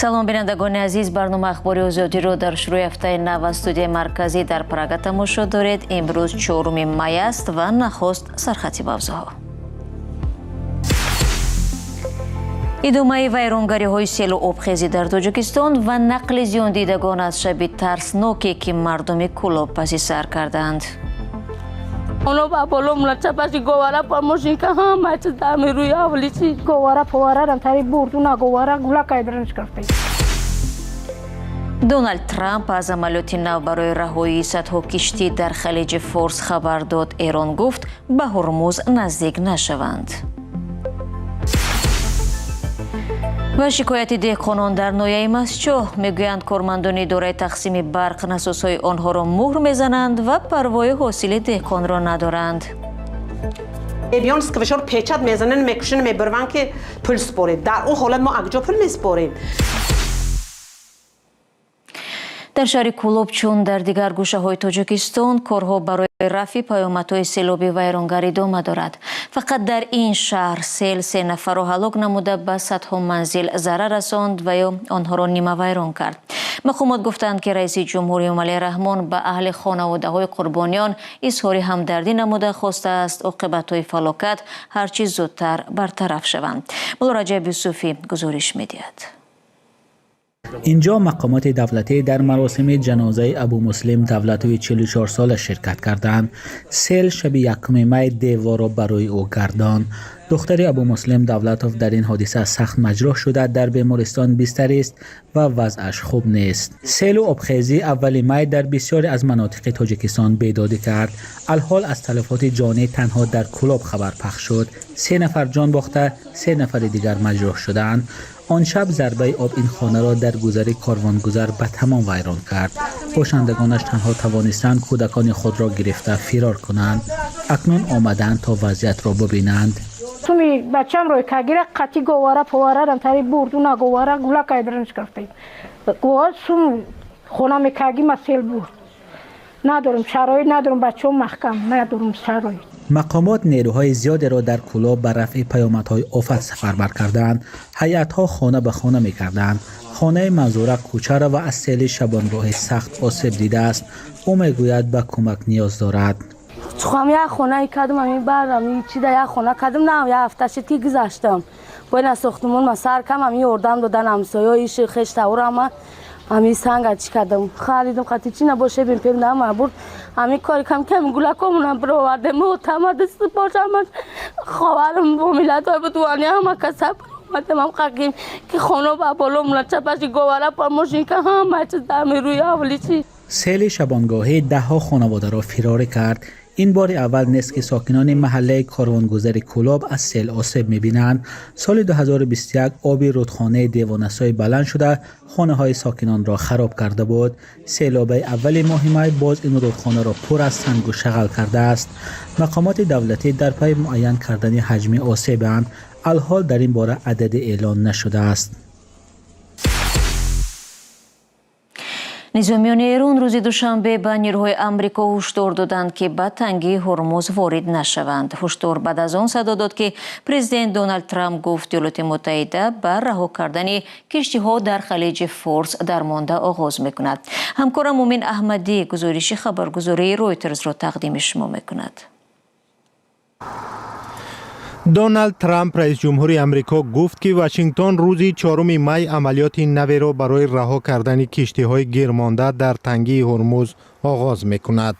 Салом, бинандагони азиз. Барномаи Ахбори Озодиро дар шурӯи ҳафтаи нав аз студияи марказӣ дар Прага тамошо доред. Имрӯз 4 май аст ва нахуст сархати мавзӯъҳо. Идомаи вайронгариҳои селу обхезӣ дар Тоҷикистон ва нақли зиёндидагон аз шаби тарсноке, ки мардуми Кӯлоб паси сар карданд. Оно ба боло мулача говара па мошинка ҳама чиз дами рӯи ҳавли чи. Говара поварарам тари бурду на говара гула кайдранш крафта. Доналд Трамп аз амалиёти нав барои раҳоии садҳо киштӣ дар Халиҷи Форс хабар дод. Эрон гуфт, ба Ҳурмуз наздик нашаванд. Ва шикояти деҳқонон дар ноҳияи Мастчоҳ. Мегӯянд, кормандони идораи тақсими барқ насосҳои онҳоро муҳр мезананд ва парвои ҳосили деҳқонро надоранд. Мебиён, сквишор печать мезананд, мекушанд, мебарванд, ки пул според. Дар он ҳолат мо акҷо пул меспорем? Дар шаҳри Кӯлоб, чун дар дигар гӯшаҳои Тоҷикистон, корҳо барои рафъи паёмадҳои селоби вайронгар идома дорад. Фақат дар ин шаҳр сел се нафарро ҳалок намуда, ба садҳо манзил зарар расонд ва ё онҳоро нимавайрон кард. Мақомот гуфтанд, ки раиси ҷумҳур Эмомалӣ Раҳмон ба аҳли хонаводаҳои қурбониён изҳори ҳамдардӣ намуда, хостааст, оқибатҳои фалокат ҳарчи зудтар бартараф шаванд. Мулло Раҷаб Юсуфӣ гузориш медиҳад. Инҷо мақомоти давлатӣ дар маросими ҷанозаи Абумуслим Давлатови 44 сола ширкат карданд. Сел шаби 1 май деворро ба рӯи ӯ гардонд. Духтари Абумуслим Давлатов дар ин ҳодиса сахт маҷрӯҳ шуда, дар бемористон бистарист ва вазъаш хуб нест. Селу обхезӣ аввали май дар бисёре аз манотиқи Тоҷикистон бедодӣ кард. Алҳол аз талафоти ҷонӣ танҳо дар Кӯлоб хабар пахш шуд. Се нафар ҷон бохта, се нафари дигар маҷрӯҳ шудаанд. Он шаб зарбаи об ин хонаро дар гузари Корвонгузар ба тамом вайрон кард. Бошандагонаш танҳо тавонистанд кӯдакони худро гирифта фирор кунанд. Акнун омадаанд, то вазъиятро бубинанд. Суми бачам рой кагира қати говара поварарам тари бурду на говара гула кайдранш крафта. Гова сум хона мекаги ма сел бурд. Надорум шароит, надорум, бачаҳо маҳкам, надорум шароит. Мақомот нерӯҳои зиёдеро дар Кӯлоб ба рафъи паёмадҳои офат сафарбар карданд. Ҳайатҳо хона ба хона мекарданд. Хонаи Манзура Кӯчарова аз сели шабонгоҳӣ сахт осеб дидааст. Ӯ мегӯяд, ба кӯмак ниёз дорад. Чухам як хонае кардам, ами барам чида як хона кардам, на як ҳафта шуд, ки гузаштам. Бо ина сохтумон ма сар кам, ами ёрдам додан ҳамсоё иши хеш таврама, ами санга чӣ кардам, харидам, хати чӣ набоше, бим пем нама бурд. Ами кори кам кам гулакомонам бировардем, тама даст бошам, ховарам бо миллатҳои будвани ҳама каса омадам, ам қақим ки хона ба боло мулача говара па мошинка ҳама чиз дами рӯи ҳавли чи. Сели шабонгоҳӣ даҳҳо хонаводаро фирорӣ кард. Ин бори аввал нест, ки сокинони маҳаллаи Корвонгузари Кӯлоб аз сел осеб мебинанд. Соли 2021 оби рудхонаи Девонасой баланд шуда, хонаҳои сокинонро хароб карда буд. Селобаи аввали моҳи май боз ин рудхонаро пур аз сангу шағал кардааст. Мақомоти давлатӣ дар пайи муайян кардани ҳаҷми осебанд. Алҳол дар ин бора ададе эълон нашудааст. Низомиёни Эрон рӯзи душанбе ба нирӯҳои Амрико ҳушдор доданд, ки ба тангии Ҳурмуз ворид нашаванд. Ҳушдор баъд аз он садо дод, ки президент Доналд Трамп гуфт, Иёлоти Муттаҳида ба раҳо кардани киштиҳо дар Халиҷи Форс дармонда оғоз мекунад. Ҳамкорам Мумин Аҳмадӣ гузориши хабаргузории Ройтерсро тақдими шумо мекунад. Доналд Трамп, раис ҷумҳури Амрико, гуфт, ки Вашингтон рӯзи 4 май амалиёти наверо барои раҳо кардани киштиҳои гирмонда дар тангии Ҳурмуз оғоз мекунад.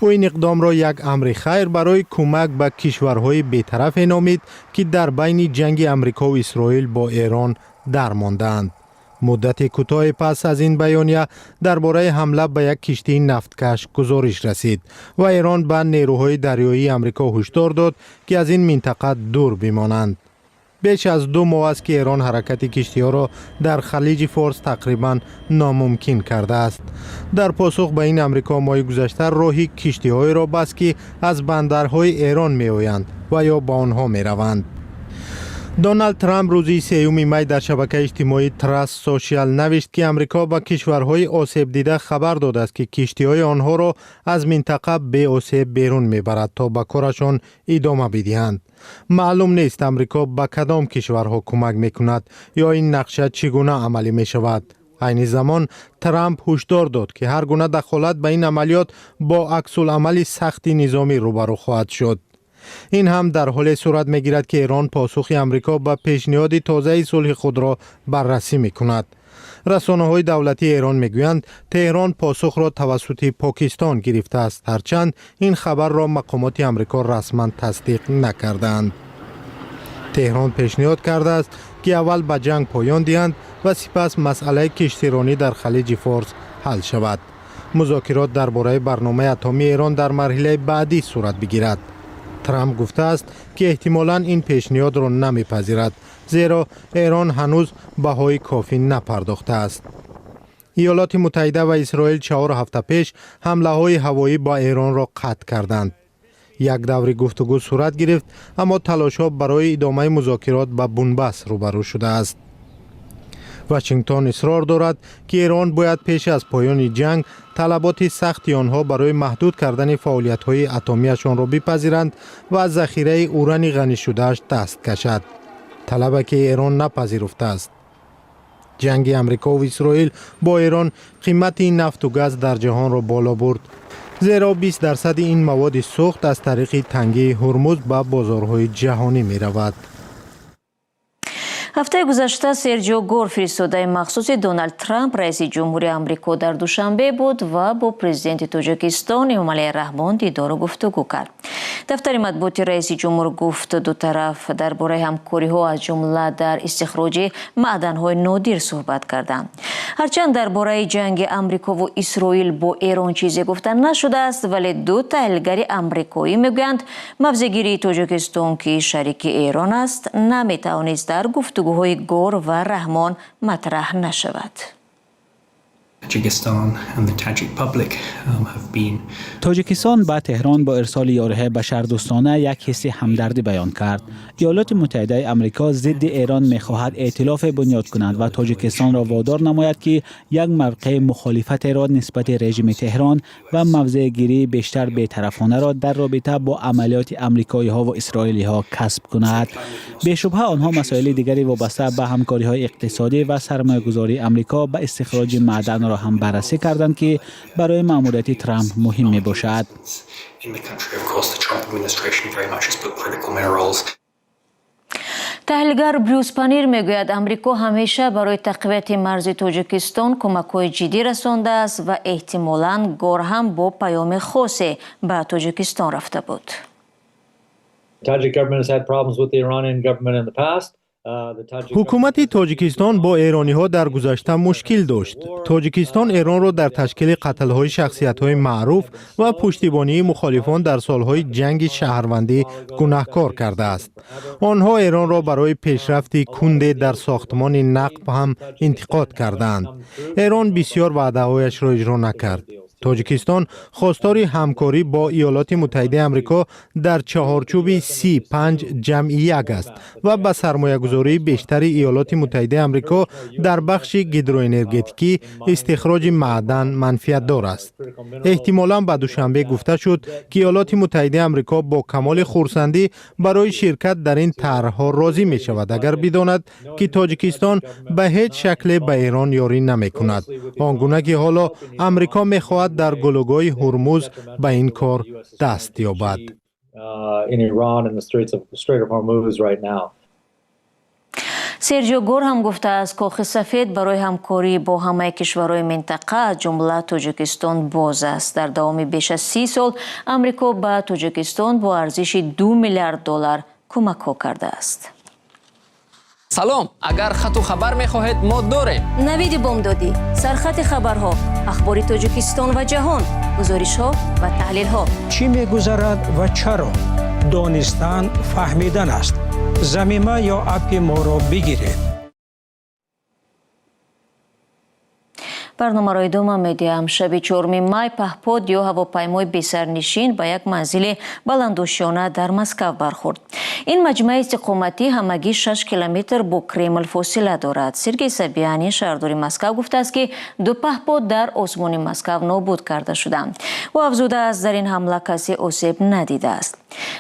Ӯ ин иқдомро як амри хайр барои кӯмак ба кишварҳои бетарафе номид, ки дар байни ҷанги Амрикову Исроил бо Эрон дармондаанд. Муддати кӯтоҳе пас аз ин баёния дар бораи ҳамла ба як киштии нафткаш гузориш расид ва Эрон ба нерӯҳои дарёии Амрико ҳушдор дод, ки аз ин минтақа дур бимонанд. Беш аз 2 моҳ аст, ки Эрон ҳаракати киштиҳоро дар Халиҷи Форс тақрибан номумкин кардааст. Дар посух ба ин, Амрико моҳи гузашта роҳи киштиҳоеро баст, ки аз бандарҳои Эрон меоянд ва ё ба онҳо мераванд. Доналд Трамп рӯзи 3 май дар шабакаи иҷтимоии Truth Social навишт, ки Амрико ба кишварҳои осебдида хабар додааст, ки киштиҳои онҳоро аз минтақа беосеб берун мебарад, то ба корашон идома бидиҳанд. Маълум нест, Амрико ба кадом кишварҳо кӯмак мекунад ё ин нақша чӣ гуна амалӣ мешавад. Айни замон Трамп ҳушдор дод, ки ҳар гуна дахолат ба ин амалиёт бо аксуламали сахти низомӣ рӯбарӯ хоҳад шуд. Ин ҳам дар ҳоле сурат мегирад, ки Эрон посухи Амрико ба пешниҳоди тозаи сулҳи худро баррасӣ мекунад. Расонаҳои давлатии Эрон мегӯянд, Теҳрон посухро тавассути Покистон гирифтааст, ҳарчанд ин хабарро мақомоти Амрико расман тасдиқ накардаанд. Теҳрон пешниҳод кардааст, ки аввал ба ҷанг поён диҳанд ва сипас масъалаи киштиронӣ дар Халиҷи Форс ҳал шавад. Музокирот дар бораи барномаи атомии Эрон дар марҳилаи баъдӣ сурат бигирад. Трамп гуфтааст, ки эҳтимолан ин пешниҳодро намепазирад, зеро Эрон ҳанӯз баҳои кофӣ напардохтааст. Иёлоти Муттаҳида ва Исроил 4 ҳафта пеш ҳамлаҳои ҳавоӣ ба Эронро қатъ карданд. Як даври гуфтугӯ сурат гирифт, аммо талошҳо барои идомаи музокирот ба бунбаст рӯбарӯ шудааст. Вашингтон исрор дорад, ки Эрон бояд пеш аз поёни ҷанг талаботи сахти онҳо барои маҳдуд кардани фаъолиятҳои атомиашонро бипазиранд ва аз захираи урани ғанишудааш даст кашад, талабе ки Эрон напазируфтааст. Ҷанги Амрикову Исроил бо Эрон қимати нафту газ дар ҷаҳонро боло бурд, зеро 20 дарсади ин маводи сӯхт аз тариқи тангии Ҳурмуз ба бозорҳои ҷаҳонӣ меравад. Ҳафтаи гузашта Серҷио Гор, фиристодаи махсуси Доналд Трамп, раиси ҷумҳури Амрико, дар Душанбе буд ва бо президенти Тоҷикистон Эмомалӣ Раҳмон дидору гуфтугӯ кард. Дафтари матбуоти раиси ҷумҳур гуфт, ду тараф дар бораи ҳамкориҳо, аз ҷумла дар истихроҷи маъданҳои нодир, суҳбат карданд. Ҳарчанд дар бораи ҷанги Амрикову Исроил бо Эрон чизе гуфта нашудааст, вале ду таҳлилгари амрикоӣ мегӯянд, мавзеъгирии Тоҷикистон, ки шарики Эрон аст, наметавонист дар гуфтугӯҳои Гор ва Раҳмон матраҳ нашавад. Tajikistan and the Tajik public have been Тоҷикистон ба Теҳрон бо ирсоли ёриҳои башардӯстона як ҳисси ҳамдардӣ баён кард. Иёлоти Муттаҳидаи Амрико зидди Эрон мехоҳад эътилофе бунёд кунад ва Тоҷикистонро водор намояд, ки як мавқеи мухолифатеро нисбати режими Теҳрон ва мавзеъгирии бештар бетарафонаро дар робита бо амалиёти амрикоиҳо исроилиҳо касб кунад. Бешубҳа, онҳо масоили дигари вобаста ба ҳамкориҳои иқтисодӣ ва сармоягузории Амрико ба истихроҷи маъданро ҳам баррасӣ карданд, ки барои маъмурияти Трамп муҳим мебошад. in the country. Of course, the Trump administration very much has put critical minerals Таҳлилгар Брюс Панир мегӯяд, Амрико ҳамеша барои тақвияти марзи Тоҷикистон кӯмакҳои ҷиддӣ расондааст ва эҳтимолан Гор ҳам бо паёми хосе ба Тоҷикистон рафта буд. Tajik government has had problems with the Iranian government in the past. Ҳукумати Тоҷикистон бо эрониҳо дар гузашта мушкил дошт. Тоҷикистон Эронро дар ташкили қатлҳои шахсиятҳои маъруф ва пуштибонии мухолифон дар солҳои ҷанги шаҳрвандӣ гунаҳкор кардааст. Онҳо Эронро барои пешрафти кунде дар сохтмони Нақб ҳам интиқод кардаанд. Эрон бисёр ваъдаҳояшро иҷро накард. Тоҷикистон хостори ҳамкорӣ бо Иёлоти Муттаҳидаи Амрико дар чаҳорчӯби С5+1 аст ва ба сармоягузории бештари Иёлоти Муттаҳидаи Амрико дар бахши гидроэнергетикӣ, истихроҷи маъдан манфиатдор аст. Эҳтимолан ба Душанбе гуфта шуд, ки Иёлоти Муттаҳидаи Амрико бо камоли хурсандӣ барои ширкат дар ин тарҳҳо розӣ мешавад, агар бидонад, ки Тоҷикистон ба ҳеҷ шакле ба Эрон ёрӣ намекунад, он гуна ки ҳоло Амрико мехоҳад дар гулӯгоҳи Ҳурмуз ба ин кор даст ёбад. In Iran in the Strait of Hormuz right now. Серҷио Гор ҳам гуфтааст, Кохи Сафед барои ҳамкорӣ бо ҳамаи кишварҳои минтақа, аз ҷумла Тоҷикистон, боз аст. Дар давоми беш аз 30 сол Амрико ба Тоҷикистон бо арзиши 2 миллиард доллар кӯмакҳо кардааст. Салом, агар хату хабар мехоҳед, мо дорем. Навиди бомдодӣ, сархати хабарҳо, ахбори Тоҷикистон ва ҷаҳон, гузоришҳо ва таҳлилҳо. Чӣ мегузарад ва чаро? Донистан фаҳмидан аст. Замима ё аппи моро бигиред. Барномаро идома медиҳам. Шаби 4 май паҳпод ё ҳавопаймои бесарнишин ба як манзили баландошёна дар Москав бархӯрд. Ин маҷмӯаи истиқоматӣ ҳамагӣ 6 километр бо Кремл фосила дорад. Сергей Собянин, шаҳрдори Москав, гуфтааст, ки ду паҳпод дар осмони Москав нобуд карда шуданд. Ӯ афзудааст, дар ин ҳамла касе осеб надидааст.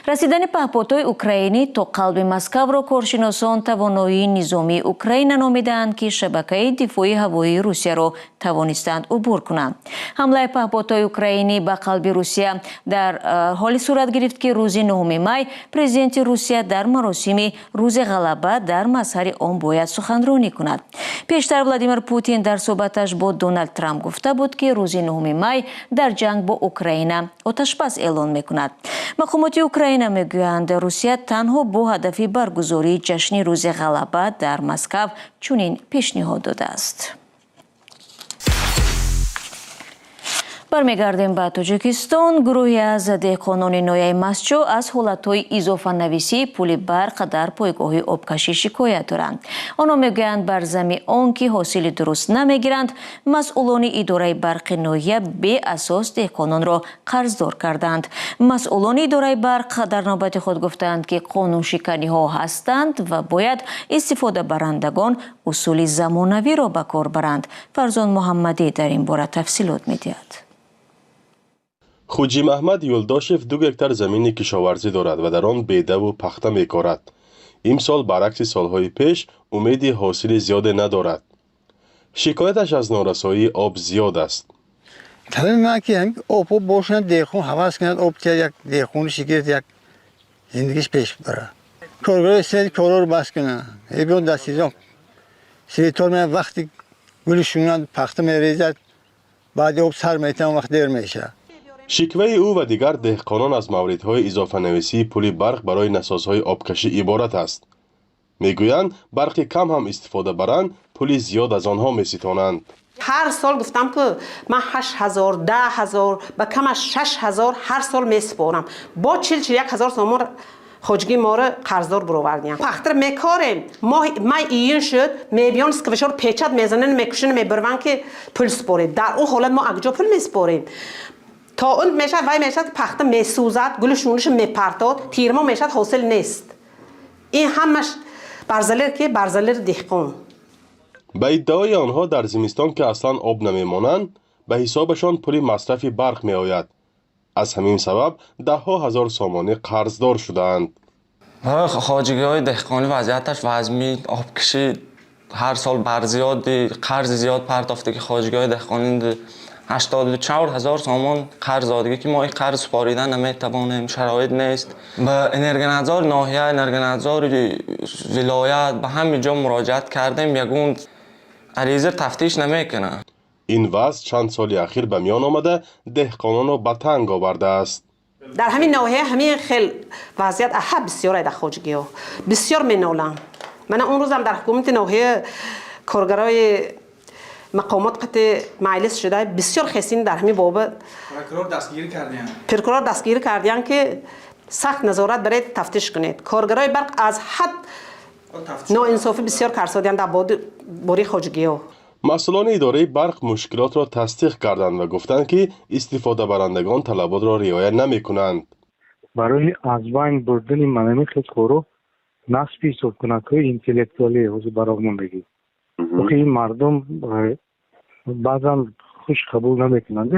Расидани паҳподҳои украинӣ то қалби Москавро коршиносон тавоноии низомии Украина номидаанд, ки шабакаи дифои ҳавоии Русияро тавонистанд убур кунанд. Ҳамлаи паҳподҳои украинӣ ба қалби Русия дар ҳоле сурат гирифт, ки рӯзи 9 май президенти Русия дар маросими Рӯзи Ғалаба дар мазҳари он бояд суханронӣ кунад. Пештар Владимир Путин дар суҳбаташ бо Доналд Трамп гуфта буд, ки рӯзи 9 май дар ҷанг бо Украина оташбас эълон мекунад. Мақомоти Украина мегӯянд, Русия танҳо бо ҳадафи баргузории ҷашни Рӯзи Ғалаба дар Москав чунин пешниҳод додааст. Бармегардем ба Тоҷикистон. Гурӯҳе аз деҳқонони ноҳияи Мастчоҳ аз ҳолатҳои изофанависии пули барқ дар пойгоҳи обкашӣ шикоят доранд. Онҳо мегӯянд, бар зами он ки ҳосили дуруст намегиранд, масъулони идораи барқи ноҳия беасос деҳқононро қарздор карданд. Масъулони идораи барқ дар навбати худ гуфтаанд, ки қонуншиканиҳо ҳастанд ва бояд истифодабарандагон усули замонавиро ба кор баранд. Фарзон Муҳаммадӣ дар ин бора тафсилот медиҳад. Хуҷи Маҳмад Юлдошев 2 гектар замини кишоварзӣ дорад ва дар он бедаву пахта мекорад. Имсол баръакси солҳои пеш умеди ҳосили зиёде надорад. Шикояташ аз норасоии об зиёд аст. Талаби ман ки об бошад, деҳқон ҳавас кунад, об як деҳқони шигирд як зиндагиш пеш барад. Коргарои свет корро бас кунанд. Эбиён дар сезон светор меяд, вақти гули шунад пахта мерезад, баъди об сар метавон, вақт дер мешавад. Шикваи ӯ ва дигар деҳқонон аз мавридҳои изофанависии пули барқ барои насосҳои обкашӣ иборат аст. Мегӯянд, барқи кам ҳам истифода баранд, пули зиёд аз онҳо меситонанд. Ҳар сол гуфтам, ки ман 8000, 10 000, ба камаш 6000 ҳар сол месупорам. Бо 40-41 ҳазор сомон хоҷагии моро қарздор буровардиям. Пахтар мекорем, моҳи май, июн шуд, мебиён сквишор печать мезананд, мекушанд, мебарванд, ки пул супоред. Дар он ҳолат мо акҷо пул месупорем? То он мешавад, вай мешавад, пахта месӯзад, гули шуниша мепартод, тирмо мешавад, ҳосил нест. Ин ҳамаш барзалер ки барзалер деҳқон. Ба иддаои онҳо, дар зимистон, ки аслан об намемонанд, ба ҳисобашон пули масрафи барқ меояд. Аз ҳамин сабаб даҳҳо ҳазор сомонӣ қарздор шудаанд. Барои хоҷагиҳои деҳқонӣ вазъияташ вазмин, обкашӣ ҳар сол бар зиёди қарзи зиёд партофтаги хоҷагиҳои деҳқонӣ 84 ҳазор сомон қарз додагӣ, ки мо ин қарз супорида наметавонем, шароит нест. Ба энергонадзори ноҳия, энергонадзори вилоят, ба ҳамин ҷо муроҷиат кардем, ягон ариза тафтиш намекунад. Ин вазъ чанд соли ахир ба миён омада, деҳқононро ба танг овардааст. Дар ҳамин ноҳия ҳамин хел вазъият аҳа бисёр дар хоҷагиҳо бисёр менолам. Мана он рӯзам дар ҳукумати ноҳия коргарои мақомот қати маҷлис шуда, бисёр хесин дар ҳамин боба. Прокурор дастгирӣ кардиян, ки сахт назорат баред, тафтиш кунед. Коргарои барқ аз ҳад ноинсофӣ бисёр карсодиян дар бораи хоҷагиҳо. Масъулони идораи барқ мушкилотро тасдиқ карданд ва гуфтанд, ки истифодабарандагон талаботро риоя намекунанд. Барои аз байн бурдани манами хел насби ҳисобкунакҳои интеллектуалӣ ҳозир ба роҳ мондагӣ. Охи ин мардум баъзан хуш қабул намекунанд.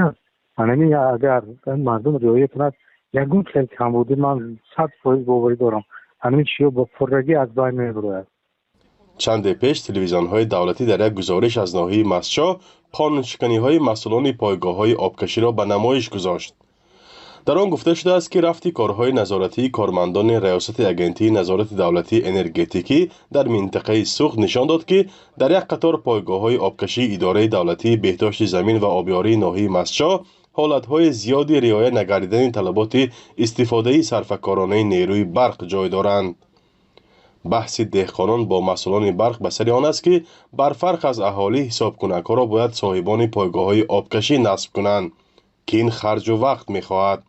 Анами агар мардум риоя кунад, ягон хел камбудӣ, ман 100% боварӣ дорам, ҳамин чиё бо пуррагӣ аз байн мебарояд. Чанде пеш телевизионҳои давлатӣ дар як гузориш аз ноҳияи Мастчоҳ қонуншиканиҳои масъулони пойгоҳҳои обкаширо ба намоиш гузошт. Дар он гуфта шудааст, ки рафти корҳои назоратии кормандони Раёсати Агентии назорати давлатии энергетикӣ дар минтақаи Суғд нишон дод, ки дар як қатор пойгоҳҳои обкашии Идораи давлатии беҳдошти замин ва обёрии ноҳияи Мастчоҳ ҳолатҳои зиёди риоя нагардидани талаботи истифодаи сарфакоронаи нерӯи барқ ҷой доранд. Баҳси деҳқонон бо масъулони барқ ба сари он аст, ки барфарқ аз аҳолӣ ҳисобкунакҳоро бояд соҳибони пойгоҳҳои обкашӣ насб кунанд, ки ин харҷу вақт мехоҳад.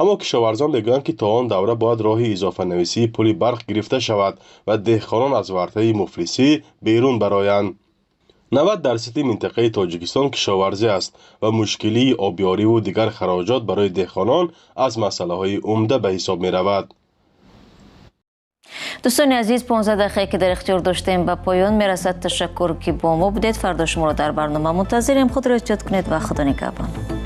Аммо кишоварзон мегӯянд, ки то он давра бояд роҳи изофанависии пули барқ гирифта шавад ва деҳқонон аз вартаи муфлисӣ берун бароянд. 90 дарсади минтақаи Тоҷикистон кишоварзӣ аст ва мушкилии обёриву дигар хароҷот барои деҳқонон аз масъалаҳои умда ба ҳисоб меравад. Дӯстони азиз, 15 дақиқае, ки дар ихтиёр доштем, ба поён мерасад. Ташаккур, ки бо мо будед. Фардо шуморо дар барнома мунтазирем. Худро эҳтиёт кунед ва Худо нигаҳбон.